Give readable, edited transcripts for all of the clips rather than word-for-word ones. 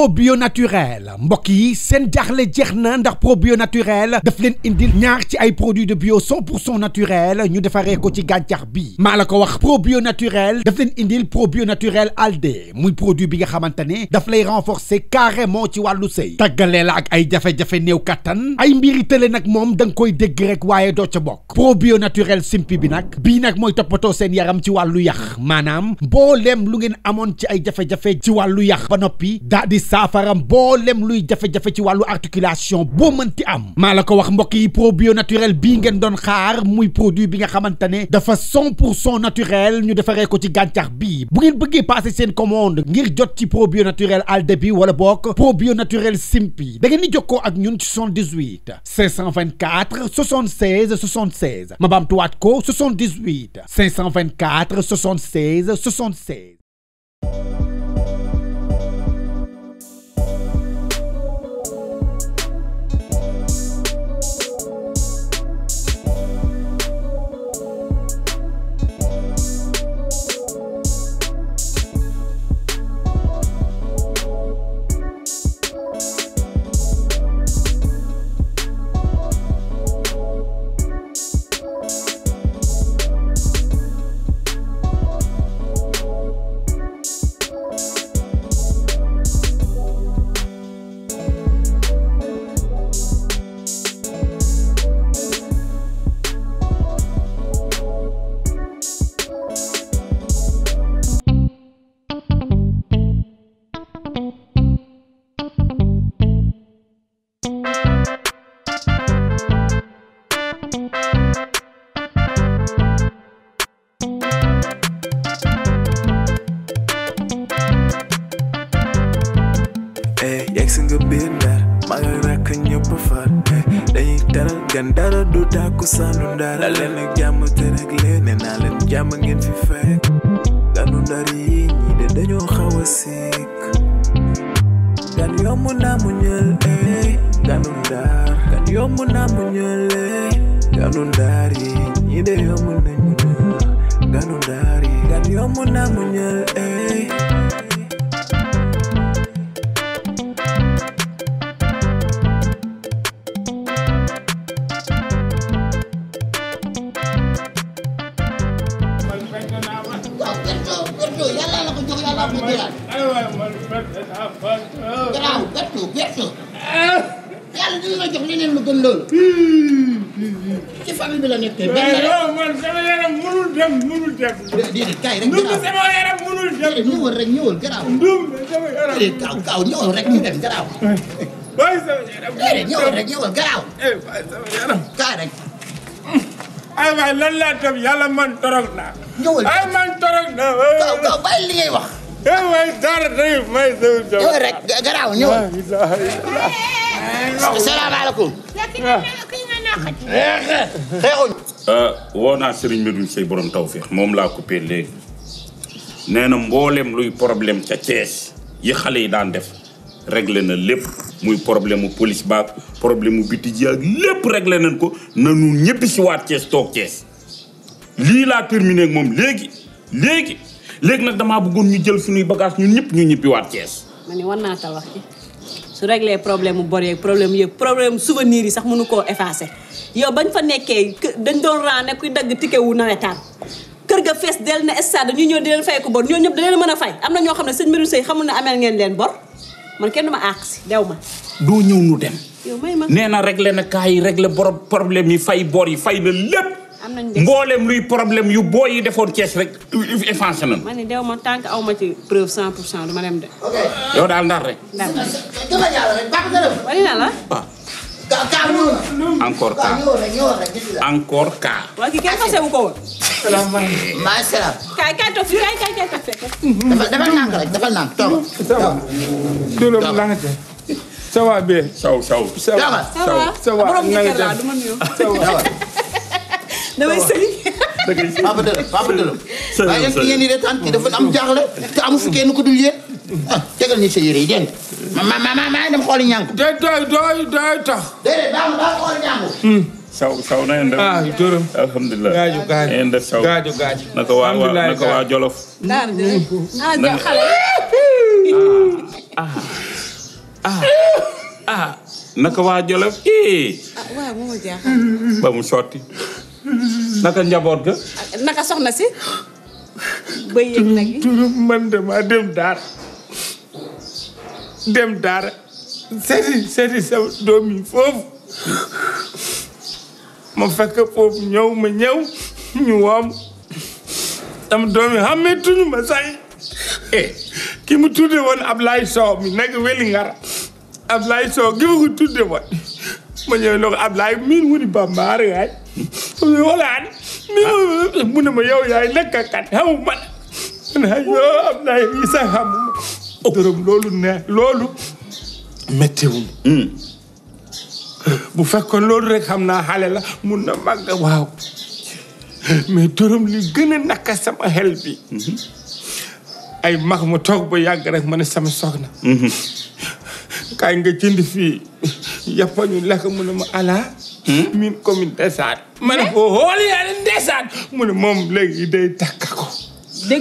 probio naturel mbokk yi seen jaaxle jeex na ndax probio naturel daf leen indil ñaar ci ay produits de bio 100% naturel ñu defaree ko ci gàncax bi maa la ko wax probio naturel daf leen indil probio naturel alde muy produit bi nga xamante ne daf lay renforcer carrément ci wàllu sëy tàggalee la ak ay jafe-jafe néew kattan ay mbiri tële nag moom da nga koy dégg rek waaye doo ca bokk probio naturel simpi bi nag bii nag mooy toppatoo seen yaram ci wàllu yax maanaam mbooleem lu ngeen amoon ci ay jafe-jafe ci wàllu yax ba noppi daa di saafara mbooleem luy jafe-jafe ci wàllu articulation boo mënti am maa la ko wax mbokk yi probio naturel bii ngeen doon xaar muy produit bi nga xamante ne dafa 100% naturel ñu defaree ko ci gàncax bii bu ngeen bëggee passer seen commande ngir jot ci probio naturel alde bi wala bokk probio naturel simpi da ngeen di jokkoo ak ñun ci 78 524 76 76 ma baamtuwaat ko 78 524 76 76. Ndar du takku sanu Ndar leen ak jàmm te rek leen nee naa leen jàmm ngeen fi fekk ganu Ndar yi ñii de dañoo xaw a sikk gan yomb naa mu ñël ganu Ndar gan yomb naa mu ñël ganu Ndar yi ñii de yomb nañu ñël ganu Ndar yi gan yomb naa mu ñël garaaw gerte yàlla dina la jox leneen lu gën loolu. ci famille bi la nekkee. non man sama yaram mënul dem. déedéet kaay rek garaaw sama yaram mënul dem. ñëwal rek ñëwal garaaw. sama yaram déedéet gaaw ñëwal rek ñu dem garaaw. waay sama yaram. déedéet ñëwal rek ñëwal garaaw. waay sama yaram. kaay rek. ay waay lan laa dem yàlla man torog naa. ñëwal ay man torog naa. gaaw bàyyi li ngay wax. waay dara day may sama jaw. ñëwal rek garaaw ñëwal. salaamaaleykum. xeexuñ. woo naa Serigne Medoune Seye borom tawfeex moom laa coupé léegi nee na mboolem luy problème ca Thiès yi xale yi daan def réglé na lépp muy problème mu police baak problème mu biti ji ak lépp réglé nañ ko nanu ñëpp si waat Thiès toog Thiès lii laa terminé ak moom léegi nag damaa bëggoon ñu jël suñuy bagage ñun ñëpp ñu ñibbi waat Thiès. ma ne war naa ta wax ci su réglé problème mu bor yeeg problème yëpp problème souvenir yi sax mënu koo effacé yow bañ fa nekkee dañ doon raane kuy dagg ticket wu nawetaan kër ga fees del na stade ñu ñëw di leen fay ko bor ñoo ñëpp da leen mën a fay am na ñoo xam ne sëñ Medoune Seye xamul ne ameel ngeen leen bor man kenn du ma àq si dew ma. doo ñëw nu dem. yow may ma nee na réglé na cas yi réglé problème yi fay bor yi fay na lépp. am nañu mboolem luy problème yu booy yi defoon Thiès rek effacé nañu. ma ne dew ma tant que aw ma ci preuve 100% du ma dem de. yow daal Ndar rek. Ndar dama jàll rek baax na def. wali na la. waaw. kaa ñëw na. encore cas ñëwal rek encore cas. waa kii kenn fase wu ko woon. salaamaaleykum. maa salaam. kaay toog fii kaay toog fekk. dafa nànk rek dafa nànk toog. dóolam la nga te. ça va bien. saw. ça va borom njëkk laa du ma nuyu. damay sëy. Papa Dërëm. waaye yéen ñi de tant ki dafa am jaaxle te amu fi kenn ku dul yéen. tegal ni sa yére yi dégg nga. ma dem xooli Niankou. doy tax. déedéet daa xooli Niankou. saw na ngeen def. ah jërëm. alhamdulilah. gaaju ngeen def saw. gaaju. naka waa Jolof. xale. naka waa Jolof waaw moo jaaxal. ba mu sotti. naka njaboot ga. naka soxna si. ba yëg nag yi. man dama dem Ndar seeti sa doom yi foofu ma fekk foofu ma ñëw ñu woom sama doom yi xàmmeetuñu ma say ki mu tudde woon Ablaye Sow mi nekk weli ngar Ablaye Sow gi ma ko tudde woon ma ñëw loo ko Ablaye miin woni bambaare yaay wolaani mu ne ma yow yaay lekkakat xamu man yoo Ablaye yi sax xamuma dërëm loolu méttiwul bu fekkoon loolu rek xam naa xale la mun na màgg waaw mais dërëm li gën a naka sama xel bi ay mag mu toog ba yàgg rek ma ne sama soxna kaay nga jënd fii yappa ñu lekk mu ne ma ala min commune Ndesaan ma ne ko xool yàlla Ndesaan mu ne moom léegi day takk ko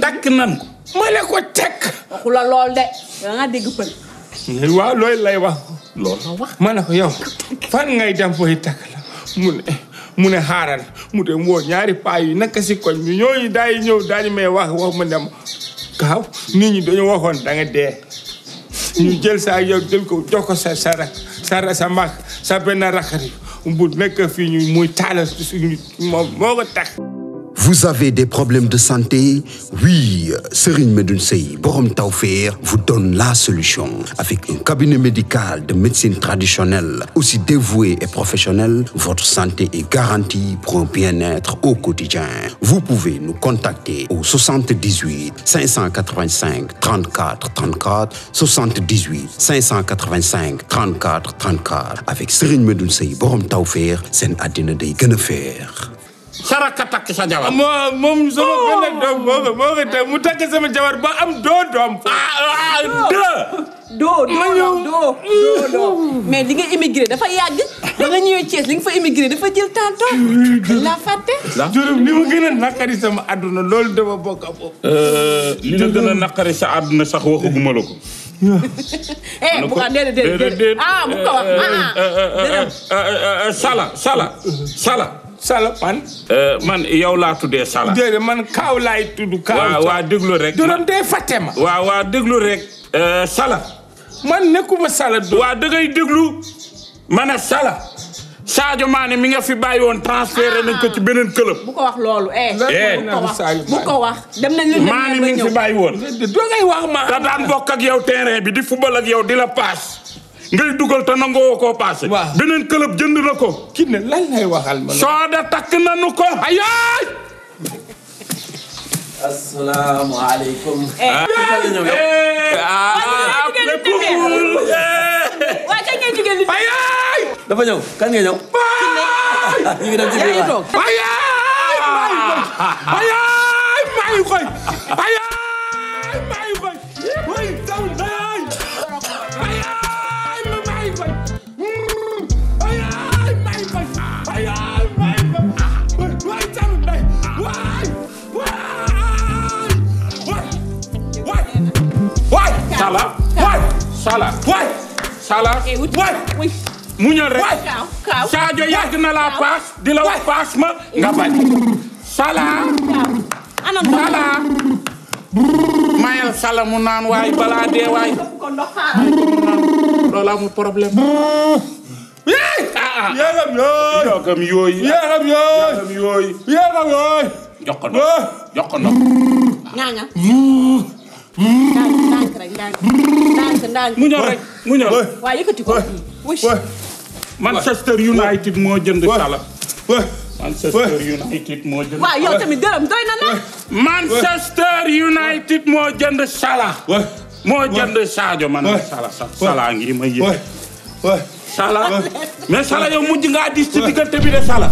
takk nan ko ma ne ko tekk waxu la lool de da nga dégg pël waaw loolu lay wax loolu ma ne ko yow fan ngay dem fooy takk la mu ne xaaral mu dem woo ñaari paa yi naka si koñ bi ñooñu daay ñëw daañu may wax ma dem gaaw nit ñi dañu waxoon da nga dee ñu jël sa yow jël ko jox ko sa mag sa benn raxari bu nekk fii ñu muy taala suñu moo ko takk. Vous avez des problèmes de santé? Oui, Serigne Medoune Sey, Borom Tawfekh, vous donne la solution. Avec un cabinet médical de médecine traditionnelle, aussi dévoué et professionnel, votre santé est garantie pour un bien-être au quotidien. Vous pouvez nous contacter au 78 585 34 34, 78 585 34 34. Avec Serigne Medoune Sey, Borom Tawfekh, seen àddina day gën a feex. saraka takk sa jabar. moom sama benn doom moo ko teg mu takk sama jabar ba am doo doom. doo mais li nga immigré dafa yàgg ba nga ñëwee Thiès li nga fa immigré dafa jël temps la fàtte. juróom li ma gën a naqari sama àdduna loolu dafa bokk a bokk. li la gën a naqari sa àdduna sax waxaguma la ko. bu ko déedéet bu ko wax Sala man yow laa tuddee Sala. déedéet man Kaaw laay tudd. Kaaw waa déglu rek. doon dee fàtte ma. waa déglu rek. Sala. man nekkuma Sala. waa da ngay déglu. ma ne Sala. Sadio Mané mi nga fi bàyyi woon transféré nañ ko ci beneen club. bu ko wax loolu bu ko wax. dem nañ la Mané mi ngi fi bàyyi woon. doo ngay wax ma. da daan bokk ak yow terrain bi di football ak yow di la paas. ngay dugal te nangoo koo paase. waaw beneen club jënd na ko. kii ne lan lay waxal ma. Soda takk nanu ko. ayaay. asalaamaaleykum. waa kañ ngeen jigéen li. ayaay. dafa ñëw kan nga ñëw. ñu ngi dem ci biir waay. ayaay maa ngi koy. Sala mu ñëw rek Sadio yàgg na la paas di la paas ma nga bañ. Sala mayal Sala mu naan waay balaa dee waay. loolu amul problème. yéegam yooyu. jox ko ndox. ndànk mu ñëw rek mu ñëw. waaw yëkkati ko. Manchester United moo jënd Sala. Manchester United moo jënd. waaw yow tamit dërëm doy na nag. Manchester United moo jënd Sala. moo jënd Sadio man Sala ngi ma yëg. Sala mais Sala yow mujj ngaa dis ci diggante bi de Sala.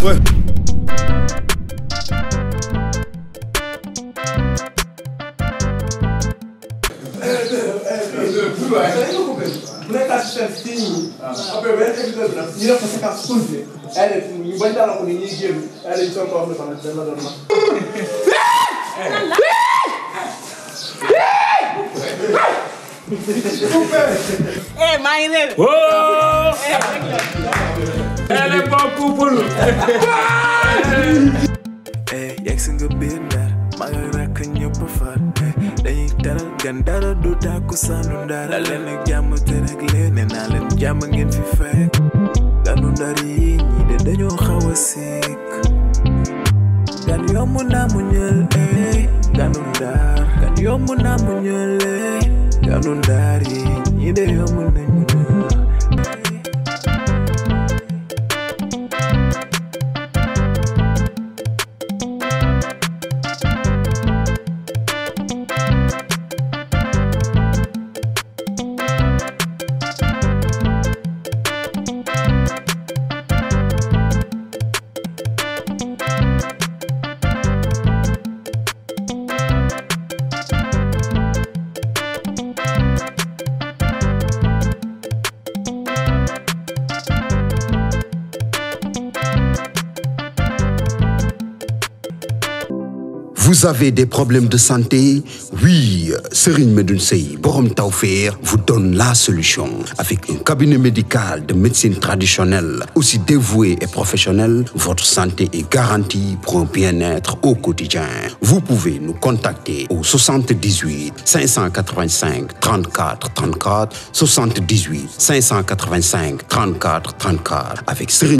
bu nekk assistance ci ñi après benn épisode bi nag ñu def ko séquence continue ay def ñu bañ dara ko ni ñuy génn ay dañ soo ko wax ne fan dañ la doon wax maa ngi réer. Oh! Elle est bon couple. Yegg si nga biir Ndar maa ngi rakk ñëpp far dañuy teral gan dara du takkusaanu Ndar la leen ak jàmm te rek leen nee naa leen jàmm ngeen fi fekk ganu Ndar yi ñii de dañoo xaw a sikk gan yomb naa mu ñël ganu Ndar gan yomb naa mu ñël ganu Ndar yi ñii de yomb nañ mu ñël. Vous avez des problèmes de santé? Oui, Serigne Medoune Sey Borom Tawfekh vous donne la solution. Avec un cabinet médical de médecine traditionnelle, aussi dévoué et professionnel, votre santé est garantie pour un bien-être au quotidien. Vous pouvez nous contacter au 78 585 34 34, 78 585 34 34 avec Serigne